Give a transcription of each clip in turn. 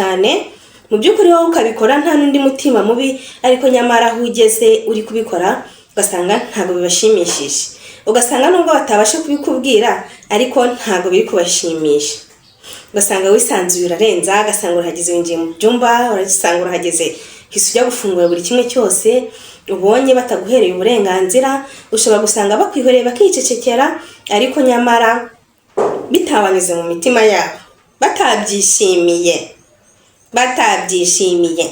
Cyane mu by'ukuri wowe ukabikora nta n'undi mutima mubi, ariko nyamara aho ugeze uri kubikora ugasanga ntabwo bibashimishije, ugasanga nubwo batabasha kubikubwira ariko ntabwo biri kubashimisha. Ugasanga wisanzuye urarenza, ugasanga urahageze winjiye mu byumba, urasanga urahageze uhise ujya gufungura buri kimwe cyose ubonye bataguhereye uburenganzira. Ushobora gusanga bakwihoreye bakicecekera, ariko nyamara bitabanyuze mu mitima yabo, batabyishimiye, batabyishimiye.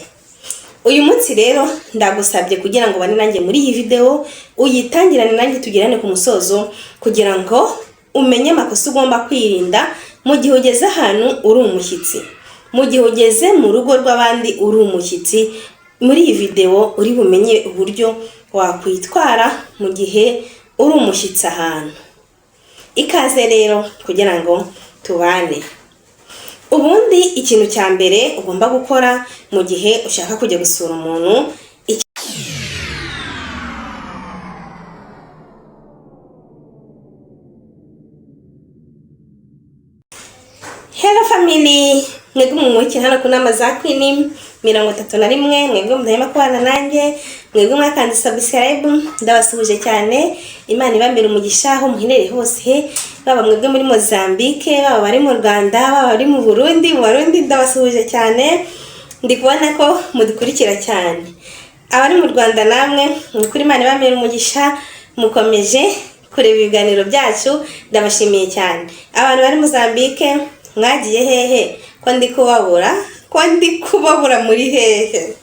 Uyu munsi rero ndagusabye kugira ngo ubane nanjye muri iyi videwo, uyitangirane nanjye tugerane ku musozo, kugira ngo umenye amakosa ugomba kwirinda mu gihe ugeze ahantu uri umushyitsi, mu gihe ugeze mu rugo rw'abandi uri umushyitsi. Muri iyi videwo uri bumenye uburyo wakwitwara mu gihe uri umushyitsi ahantu. Ikaze rero kugira ngo tubane. Ubundi ikintu cya mbere ugomba gukora mu gihe ushaka kujya gusura umuntu, Hello family, mwebwe mumurikira hano ku nama za Queen 31, mwebwe mudahema kubana nanjye, mwebwe mwakanze subscribe, ndabasuhuje cyane. Imana ibambere umugisha aho muherereye hose, baba mwebwe muri Mozambique, baba bari mu Rwanda, baba bari mu Burundi. Mu Barundi ndabasuhuje cyane, ndi kubona ko mudukurikira cyane. Abari mu Rwanda namwe ni ukuri Imana ibambere umugisha, mukomeje kureba ibiganiro byacu, ndabashimiye cyane. Abantu bari Mozambique mwagiye hehe ko ndi kubabura, ko ndi kubabura muri hehe?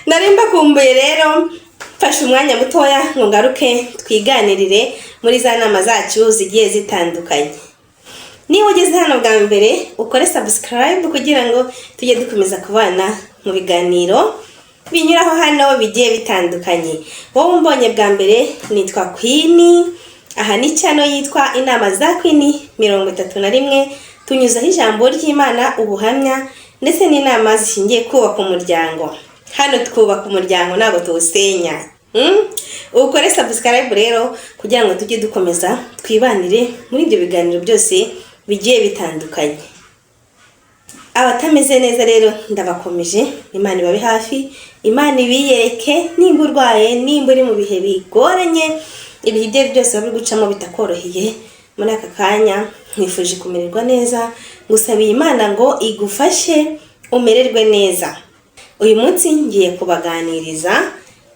Nari mbakumbuye rero, mfashe umwanya mutoya ngo ngaruke twiganirire muri za nama zacu zigiye zitandukanye. Niba ugeze hano bwa mbere, ukore subscribe kugira ngo tujye dukomeza kubana mu biganiro binyuraho hano bigiye bitandukanye. Wowe umbonye bwa mbere, nitwa Queen. Aha ni channel yitwa Inama za Queen 31. Tunyuzaho ijambo ry'Imana, ubuhamya ndetse n'inama zishingiye kubaka umuryango. Hano twubaka umuryango, ntabwo tuwusenya. Ukore subscribe rero kugira ngo tujye dukomeza twibanire muri ibyo biganiro byose bigiye bitandukanye. Abatameze neza rero ndabakomeje, Imana ibabe hafi, Imana ibiyereke. Nimba urwaye, nimba uri mu bihe bigoranye, ibihe ibyo ari byose bari gucamo bitakoroheye muri aka kanya, nkwifuje kumererwa neza, ngusabiye Imana ngo igufashe umererwe neza. Uyu munsi ngiye kubaganiriza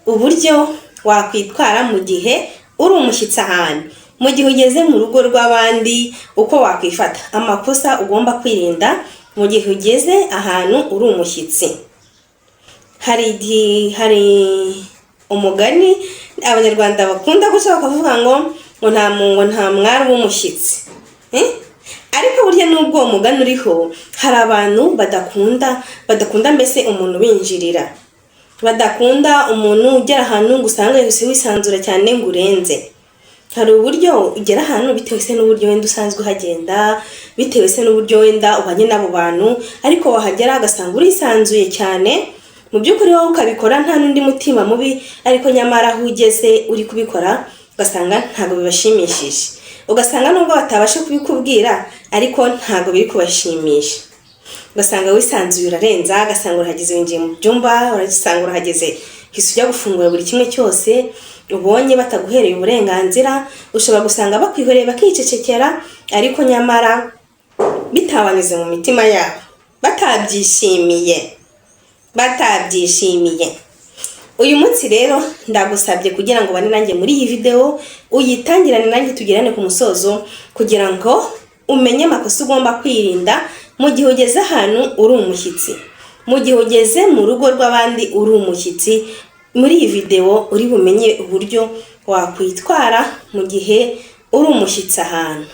uburyo wakwitwara mu gihe uri umushyitsi ahantu, mu gihe ugeze mu rugo rw'abandi, uko wakwifata, amakosa ugomba kwirinda mu gihe ugeze ahantu uri umushyitsi. Hari igihe, hari umugani Abanyarwanda bakunda guca bakavuga ngo nta mwari w'umushyitsi. Ariko burya nubwo uwo mugani uriho, hari abantu badakunda mbese umuntu ubinjirira, badakunda umuntu ugera ahantu ngo usange wese wisanzura cyane ngo urenze. Hari uburyo ugera ahantu bitewe se n'uburyo wenda usanzwe uhagenda, bitewe se n'uburyo wenda ubanye n'abo bantu, ariko wahagera ugasanga urisanzuye cyane. Mu by'ukuri wowe ukabikora nta n'undi mutima mubi, ariko nyamara aho ugeze uri kubikora ugasanga ntabwo bibashimishije, ugasanga nubwo batabasha kubikubwira ariko ntabwo biri kubashimisha. Ugasanga wisanzuye urarenza, ugasanga urahageze winjiye mu byumba, urasanga urahageze uhise ujya gufungura buri kimwe cyose ubonye bataguhereye uburenganzira. Ushobora gusanga bakwihoreye bakicecekera, ariko nyamara bitabanyuze mu mitima yabo, batabyishimiye, batabyishimiye. Uyu munsi rero ndagusabye kugira ngo ubane nanjye muri iyi videwo, uyitangirane nanjye tugerane ku musozo, kugira ngo umenye amakosa ugomba kwirinda mu gihe ugeze ahantu uri umushyitsi, mu gihe ugeze mu rugo rw'abandi uri umushyitsi. Muri iyi videwo uri bumenye uburyo wakwitwara mu gihe uri umushyitsi ahantu.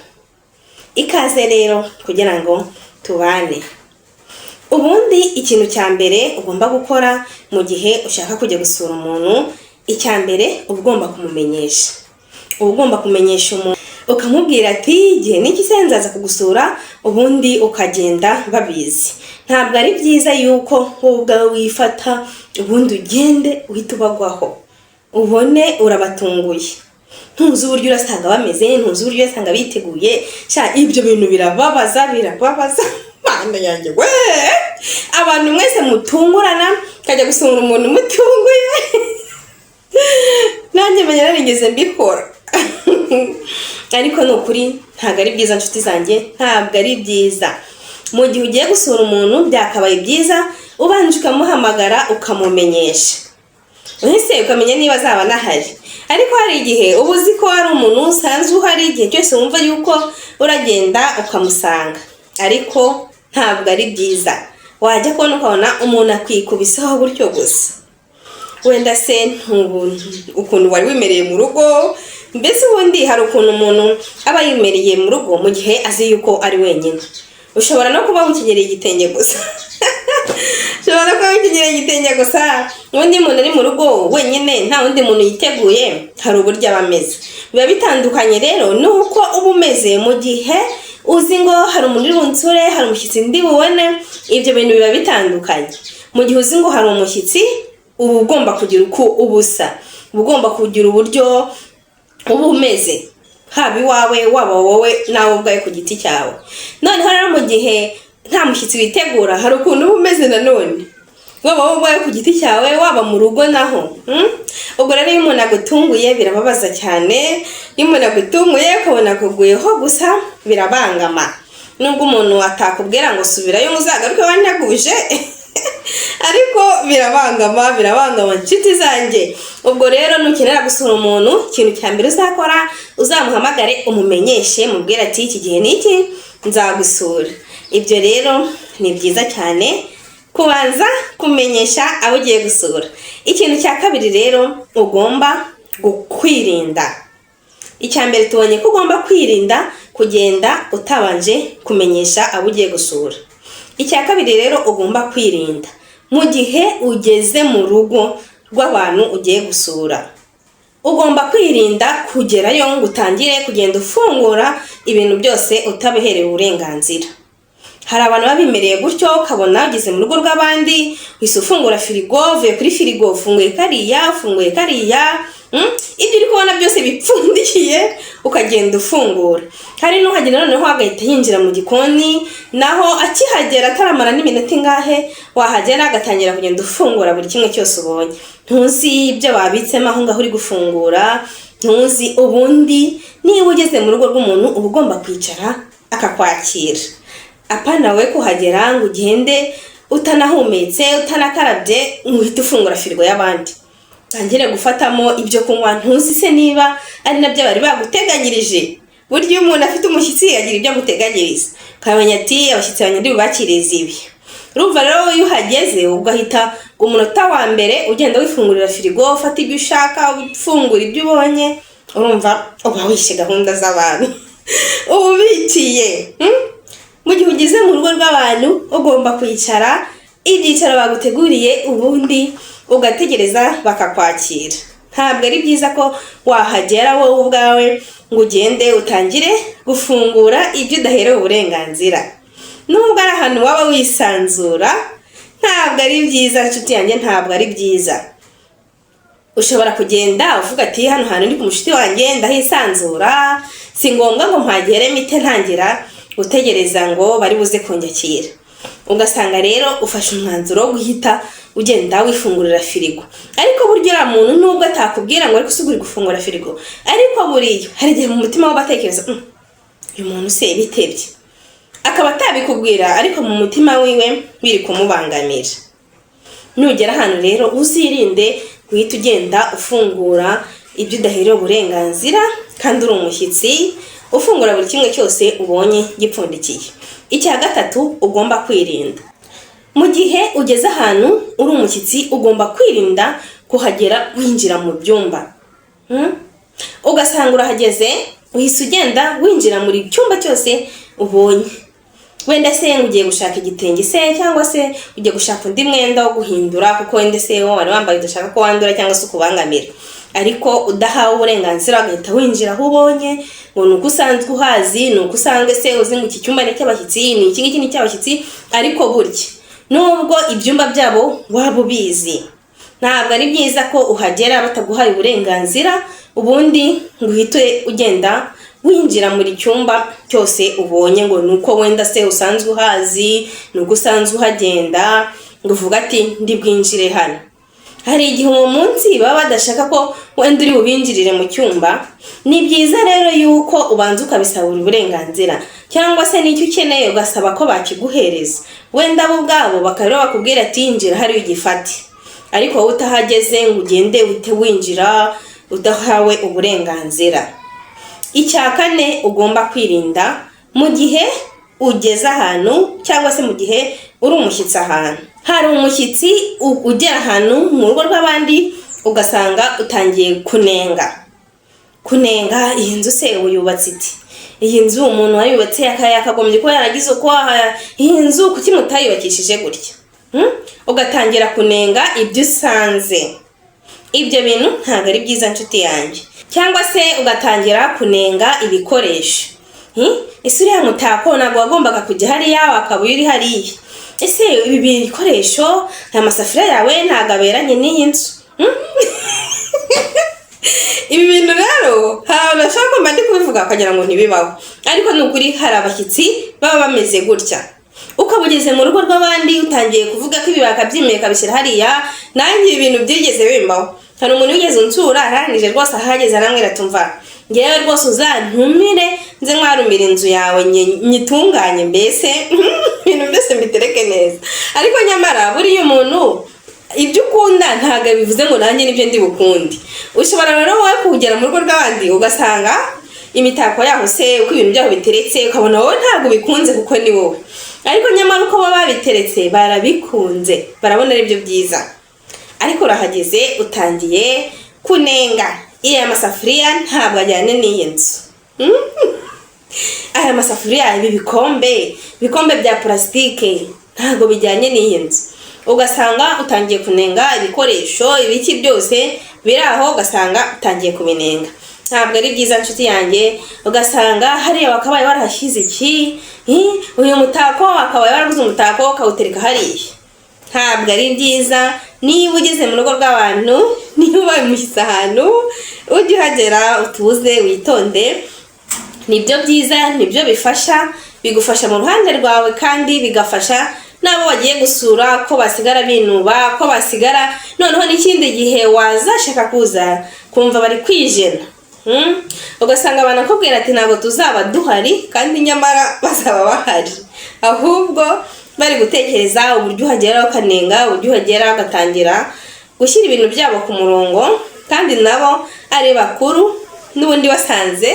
Ikaze rero kugira ngo tubane. Ubundi ikintu cya mbere ugomba gukora mu gihe ushaka kujya gusura umuntu, icya mbere uba ugomba kumumenyesha. Uba ugomba kumenyesha umuntu ukamubwira ati igihe n'iki se nzaza kugusura, ubundi ukagenda babizi. Ntabwo ari byiza yuko wowe ubwawe wifata ubundi ugende uhite ubagwaho, ubone urabatunguye, ntuzi uburyo urasanga bameze, ntuzi uburyo urasanga biteguye. Sha, ibyo bintu birababaza, birababaza. Mana yanjye we, abantu mwese mutungurana, ukajya gusura umuntu mutunguye, nanjye menya narigeze mbikora, ariko ni ukuri ntabwo ari byiza, nshuti zanjye, ntabwo ari byiza. Mu gihe ugiye gusura umuntu, byakabaye byiza ubanje ukamuhamagara, ukamumenyesha, uhise ukamenya niba azaba anahari. Ariko hari igihe uba uzi ko hari umuntu usanzwe uhari, igihe cyose wumva yuko uragenda ukamusanga, ariko ntabwo ari byiza. Wajya kubona ukabona umuntu akwikubisaho gutyo gusa, wenda se ukuntu wari wimereye mu rugo. Mbese ubundi hari ukuntu umuntu aba yimereye mu rugo mu gihe azi yuko ari wenyine. Ushobora no kuba wikenyereye igitenge gusa, ushobora no kuba wikenyereye igitenge gusa. Ubundi umuntu ari mu rugo wenyine, nta wundi muntu yiteguye, hari uburyo aba ameze, biba bitandukanye rero n'uko uba umeze mu gihe uzi ngo hari umuntu uri bunsure, hari umushyitsi ndi bubone. Ibyo bintu biba bitandukanye. Mu gihe uzi ngo hari umushyitsi, uba ugomba kugira uko uba usa, uba ugomba kugira uburyo uba umeze, haba iwawe, waba wowe nawe ubwawe ku giti cyawe. Noneho rero mu gihe nta mushyitsi witegura, hari ukuntu uba umeze nanone, waba wowe ubwawe ku giti cyawe, waba mu rugo naho. Ubwo rero iyo umuntu agutunguye birababaza cyane. Iyo umuntu agutunguye ukabona akuguyeho gusa, birabangama. Nubwo umuntu atakubwira ngo subirayo uzagaruke wanteguje, ariko birabangama, birabangama, inshuti zanjye. Ubwo rero nukenera gusura umuntu, ikintu cya mbere uzakora, uzamuhamagare, umumenyeshe, mubwire ati: "Iki gihe ni iki nzagusura." Ibyo rero ni byiza cyane kubanza kumenyesha abo ugiye gusura. Ikintu cya kabiri rero ugomba kwirinda, icya mbere tubonye ko ugomba kwirinda kugenda utabanje kumenyesha abo ugiye gusura. Icya kabiri rero ugomba kwirinda mu gihe ugeze mu rugo rw'abantu ugiye gusura, ugomba kwirinda kugerayo ngo utangire kugenda ufungura ibintu byose utabiherewe uburenganzira. Hari abantu baba bimereye gutyo, ukabona ugeze mu rugo rw'abandi uhise ufungura firigo, uvuye kuri firigo ufunguye kariya, ufunguye kariya, Ibyo uri kubona byose bipfundikiye ukagenda ufungura. Hari n'uhagera noneho agahita yinjira mu gikoni, naho akihagera ataramara n'iminota ingahe, wahagera agatangira kugenda ufungura buri kimwe cyose ubonye. Ntuzi ibyo babitsemo aho ngaho uri gufungura, ntuzi. Ubundi niba ugeze mu rugo rw'umuntu, uba ugomba kwicara akakwakira, apana we kuhagera ngo ugende utanahumetse, utanakarabye, ngo uhite ufungura firigo y'abandi, utangire gufatamo ibyo kunywa. Ntuzi se niba ari nabyo bari baguteganyirije. Burya iyo umuntu afite umushyitsi agira ibyo amuteganyiriza, ukamenya ati: "Abashyitsi banjye ndibubakirize ibi." Urumva rero iyo uhageze ugahita umunota wa mbere ugenda wifungurira firigo, ufata ibyo ushaka, ufungura ibyo ubonye, urumva uba wishe gahunda z'abantu uba ubikiye. Mu gihe ugeze mu rugo rw'abantu, ugomba kwicara ibyicaro baguteguriye, ubundi ugategereza bakakwakira. Ntabwo ari byiza ko wahagera wowe ubwawe ngo ugende utangire gufungura ibyo udaherewe uburenganzira, nubwo ari ahantu waba wisanzura. Ntabwo ari byiza, inshuti yanjye, ntabwo ari byiza. Ushobora kugenda uvuga ati: "Hano hantu ndi ku mushuti wanjye, ndahisanzura, si ngombwa ngo mpagere mite ntangira gutegereza ngo bari buze kunyakira." Ugasanga rero ufashe umwanzuro wo guhita ugenda wifungurira firigo. Ariko burya uriya muntu, nubwo atakubwira ngo ariko uri gufungura firigo, ariko buriya hari igihe mu mutima we batekereza: Uyu muntu se bitebye?" Akaba atabikubwira, ariko mu mutima wiwe biri kumubangamira. Nugera ahantu rero, uzirinde guhita ugenda ufungura ibyo udaherewe uburenganzira kandi uri umushyitsi, ufungura buri kimwe cyose ubonye gipfundikiye. Icya gatatu ugomba kwirinda mu gihe ugeze ahantu uri umushyitsi, ugomba kwirinda kuhagera winjira mu byumba. Ugasanga urahageze uhise ugenda winjira muri cyumba cyose ubonye, wenda se ngo ugiye gushaka igitenge se, cyangwa se ugiye gushaka undi mwenda wo guhindura, kuko wenda se wowe wari wambaye udashaka ko wandura cyangwa se ukubangamira, ariko udahawe uburenganzira ugahita winjira aho ubonye ngo ni uko usanzwe uhazi, ni uko usanzwe se uzi ngo iki cyumba ni icy'abashyitsi, ni iki ngiki ni icy'abashyitsi. Ariko burya nubwo ibyumba byabo waba ubizi, ntabwo ari byiza ko uhagera bataguhaye uburenganzira, ubundi ngo uhite ugenda. Winjira muri cyumba cyose ubonye ngo ni uko wenda se usanzwe uhazi, ni uko usanzwe uhagenda, ngo uvuge ati ndi bwinjire hano. Hari igihe uwo munsi baba badashaka ko wenda uri bubinjirire mu cyumba. Ni byiza rero yuko ubanza ukabisabura uburenganzira, cyangwa se n'icyo ukeneye ugasaba ko bakiguhereza. Wenda bo ubwabo bakaba bakubwira ati yinjira hariya ugifate, ariko wowe utahageze ngo ugende uhite winjira udahawe uburenganzira. Icya kane ugomba kwirinda mu gihe ugeze ahantu, cyangwa se mu gihe uri umushyitsi ahantu, hari umushyitsi ugera ahantu mu rugo rw'abandi ugasanga utangiye kunenga. Kunenga iyi nzu se uyubatse iti? Iyi nzu umuntu wayubatse yakagombye kuba yaragize uko iyi nzu kuki mutayubakishije gutya? Ugatangira kunenga ibyo usanze. Ibyo bintu ntabwo ari byiza, nshuti yanjye. Cyangwa se ugatangira kunenga ibikoresho. Ese uriya mutako ntabwo wagombaga kujya hariya, wakaba uri hariya? Ese ibi bikoresho, aya masafuriya yawe ntabwo aberanye n'iyi nzu? Ibi bintu rero hari abantu bashobora kumva ndi kubivuga bakagira ngo ntibibaho, ariko ni ukuri hari abashyitsi baba bameze gutya. Ukaba ugeze mu rugo rw'abandi utangiye kuvuga ko ibi bakabyimeye bakabishyira hariya. Nanjye ibi bintu byigeze bimbaho. Hari umuntu wigeze unsura, arangije rwose ahageze arambwira ati umva, ngewe rwose uzantumire nze nkwarumira inzu yawe, nyitunganye, mbese ibintu byose mbitereke neza. Ariko nyamara buriya umuntu ibyo ukunda ntabwo bivuze ngo nanjye nibyo ndi bukunde. Ushobora rero wowe kugera mu rugo rw'abandi ugasanga imitako yaho se, uko ibintu byaho biteretse, ukabona wowe ntabwo bikunze kuko ni wowe, ariko nyamara uko baba babiteretse barabikunze, barabona ari byo byiza. Ariko urahageze utangiye kunenga: iya masafuriya ntabwo ajyanye n'iyi nzu, aya masafuriya, ibi bikombe, ibikombe bya purasitike ntabwo bijyanye n'iyi nzu. Ugasanga utangiye kunenga ibikoresho, ibiki byose biri aho, ugasanga utangiye kubinenga. Ntabwo ari byiza, nshuti yanjye. Ugasanga hariya wakabaye warahashyize iki, uyu mutako wakabaye waraguze umutako ukawutereka hariya. Ntabwo ari byiza. Niba ugeze mu rugo rw'abantu, niba ubaye umushyitsi ahantu, ujye uhagera utuze, witonde. Nibyo byiza, nibyo bifasha, bigufasha mu ruhande rwawe kandi bigafasha n'abo bagiye gusura ko basigara binuba, ko basigara noneho n'ikindi gihe wazashaka kuza kumva bari kwijena. Ugasanga banakubwira ati ntabwo tuzaba duhari, kandi nyamara bazaba bahari, ahubwo bari gutekereza uburyo uhagera ukanenga, uburyo uhagera ugatangira gushyira ibintu byabo ku murongo, kandi nabo ari bakuru, n'ubundi wasanze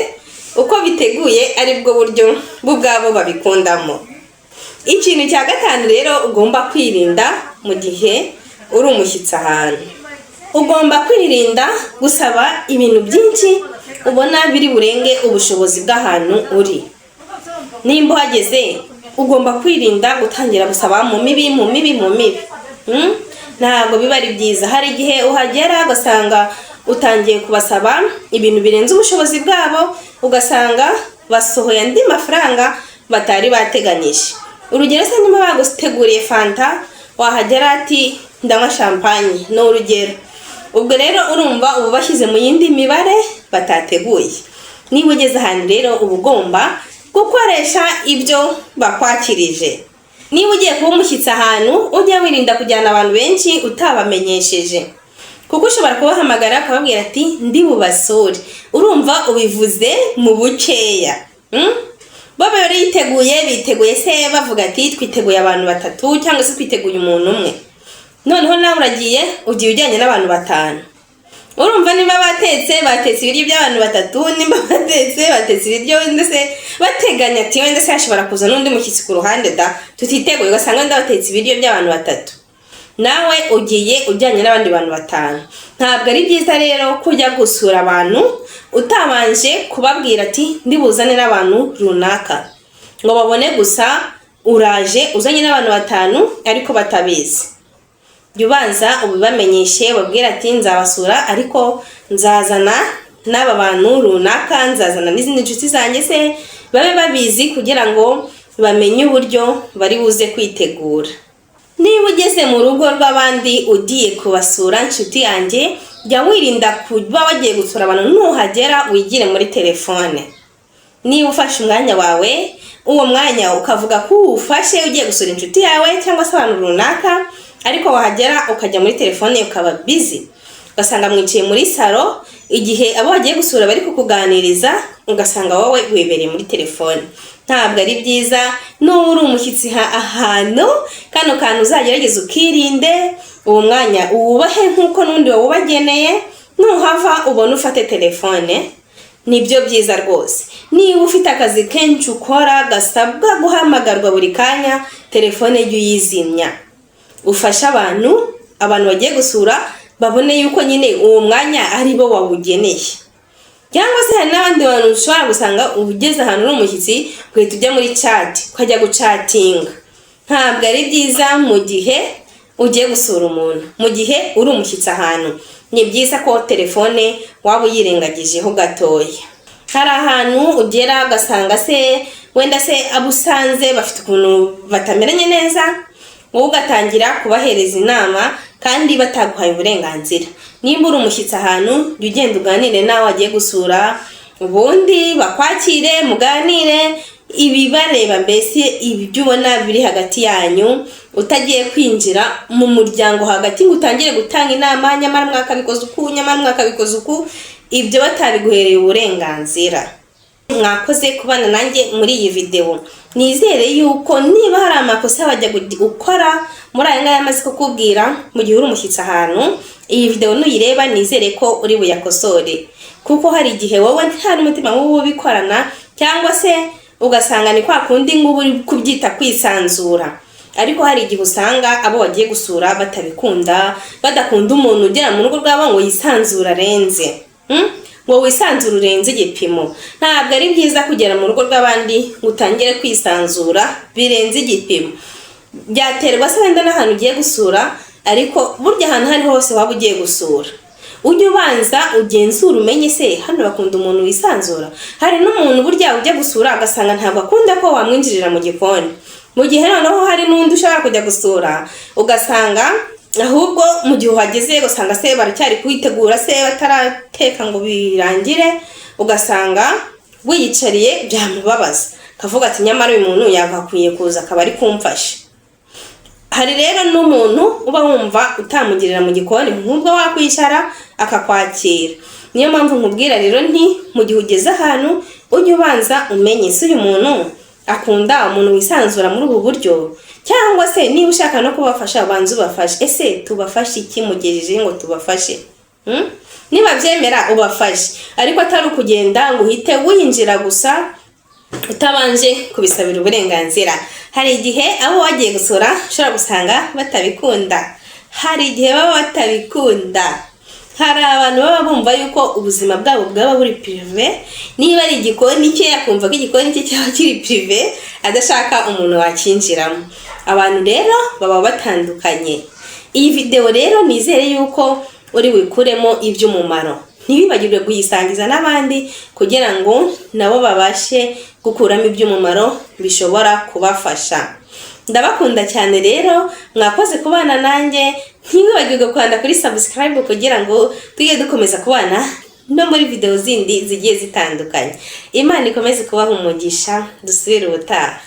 uko biteguye ari bwo buryo bo ubwabo babikundamo. Ikintu cya gatanu rero ugomba kwirinda mu gihe uri umushyitsi ahantu, ugomba kwirinda gusaba ibintu byinshi ubona biri burenge ubushobozi bw'ahantu uri. Nimba uhageze, ugomba kwirinda gutangira gusaba mu mibi, mu mibi, mu mibi. Ntabwo biba ari byiza. Hari igihe uhagera ugasanga utangiye kubasaba ibintu birenze ubushobozi bwabo, ugasanga basohoye andi mafaranga batari bateganyije. Urugero se, niba baguteguriye fanta, wahagera ati ndanywa champagne, ni urugero. Ubwo rero urumva uba bashyize mu yindi mibare batateguye. Niba ugeze ahantu rero, uba ugomba gukoresha ibyo bakwakirije. Niba ugiye kuba umushyitsi ahantu, ujye wirinda kujyana abantu benshi utabamenyesheje, kuko ushobora kubahamagara ukababwira ati ndi bubasure. Urumva ubivuze mu bukeya. Bo bariteguye, biteguye se bavuga ati twiteguye abantu batatu cyangwa se twiteguye umuntu umwe. Noneho nawe uragiye, ugiye ujyanye n'abantu batanu. Urumva niba batetse, batetse ibiryo by'abantu batatu. Nimba batetse, batetse ibiryo ndetse bateganya ati wenda se hashobora kuza n'undi mushyitsi ku ruhande da tutiteguye, ugasanga wenda batetse ibiryo by'abantu batatu, nawe ugiye ujyanye n'abandi bantu batanu. Ntabwo ari byiza rero kujya gusura abantu utabanje kubabwira ati ndi buzane n'abantu runaka, ngo babone gusa uraje uzanye n'abantu batanu ariko batabizi. Jya ubanza ubibamenyeshe, ubabwire ati nzabasura ariko nzazana n'aba bantu runaka, nzazana n'izindi nshuti zanjye se, babe babizi kugira ngo bamenye uburyo bari buze kwitegura. Niba ugeze mu rugo rw'abandi ugiye kubasura, nshuti yanjye, jya wirinda kuba wagiye gusura abantu, nuhagera wigire muri telefone. Niba ufashe umwanya wawe, uwo mwanya ukavuga ko uwufashe ugiye gusura inshuti yawe cyangwa se abantu runaka, ariko wahagera ukajya muri telefone, ukaba busy, ugasanga mwicaye muri salo, igihe abo bagiye gusura bari kukuganiriza, ugasanga wowe wibereye muri telefone, ntabwo ari byiza. N'uba uri umushyitsi ahantu, kano kantu uzagerageza ukirinde. Uwo mwanya uwubahe nk'uko n'undi wawubageneye. Nuhava ubone ufate telefone, nibyo byiza rwose. Niba ufite akazi kenshi ukora gasabwa guhamagarwa buri kanya, telefone jya uyizimya, ufashe abantu bagiye gusura babone yuko nyine uwo mwanya ari bo wawugeneye. Cyangwa se hari n'abandi bantu ushobora gusanga ugeze ahantu uri umushyitsi, ugahita ujya muri chat, ukajya gucatinga. Ntabwo ari byiza mu gihe ugiye gusura umuntu. Mu gihe uri umushyitsi ahantu, ni byiza ko telefone waba uyirengagijeho gatoya. Hari ahantu ugera ugasanga se wenda se abo usanze bafite ukuntu batameranye neza, wowe ugatangira kubahereza inama kandi bataguhaye uburenganzira. Nimba uri umushyitsi ahantu, jya ugenda uganire n'aho wagiye gusura, ubundi bakwakire, muganire ibibareba, mbese ibyo ubona biri hagati yanyu, utagiye kwinjira mu muryango hagati ngo utangire gutanga inama: nyamara mwakabikoze uku, nyamara mwakabikoze uku, ibyo batabiguhereye uburenganzira. Mwakoze kubana nanjye muri iyi videwo. Nizere yuko niba hari amakosa wajya gukora muri aya ngaya amaze kukubwira mu gihe uri umushyitsi ahantu, iyi videwo nuyireba nizere ko uri buyakosore, kuko hari igihe wowe nta n'umutima w'uba ubikorana, cyangwa se ugasanga ni kwa kundi nk'uba uri kubyita kwisanzura, ariko hari igihe usanga abo wagiye gusura batabikunda, badakunda umuntu ugera mu rugo rwabo ngo yisanzure arenze, Ngo wisanzure urenze igipimo. Ntabwo ari byiza kugera mu rugo rw'abandi ngo utangire kwisanzura birenze igipimo. Byaterwa se wenda n'ahantu ugiye gusura, ariko burya ahantu aho ariho hose waba ugiye gusura, ujye ubanza ugenzure, umenye se hano bakunda umuntu wisanzura. Hari n'umuntu burya ujya gusura agasanga ntabwo akunda ko wamwinjirira mu gikoni, mu gihe noneho hari n'undi ushobora kujya gusura ugasanga ahubwo mu gihe uhageze ugasanga se baracyari kuwitegura, se batarateka ngo birangire, ugasanga wiyicariye, byamubabaza, akavuga ati: "Nyamara uyu muntu yagakwiye kuza akaba ari kumfasha." Hari rero n'umuntu uba wumva utamugirira mu gikoni nk'ubwo wakwicara akakwakira. Niyo mpamvu nkubwira rero nti mu gihe ugeze ahantu, ujye ubanza umenye se uyu muntu akunda umuntu wisanzura muri ubu buryo, cyangwa se niba ushaka no kubafasha, ubanza ubafashe. Ese tubafashe iki? Mugejeje ngo tubafashe, Niba byemera ubafashe, ariko atari ukugenda ngo uhite winjira gusa utabanje kubisabira uburenganzira. Hari igihe abo wagiye gusura ushobora gusanga batabikunda, hari igihe baba batabikunda. Hari abantu baba bumva yuko ubuzima bwabo bwaba buri privé. Niba ari igikoni cye, akumva ko igikoni cye cyaba kiri privé, adashaka umuntu wakinjiramo. Abantu rero baba batandukanye. Iyi videwo rero nizere yuko uri buyikuremo iby'umumaro. Ntiwibagirwe kuyisangiza n'abandi kugira ngo nabo babashe gukuramo iby'umumaro bishobora kubafasha. Ndabakunda cyane rero, mwakoze kubana nanjye. Ntiwibagirwe gukanda kuri subscribe kugira ngo tujye dukomeza kubana no muri videwo zindi zigiye zitandukanye. Imana ikomeze kubaha umugisha. Dusubire ubutaha.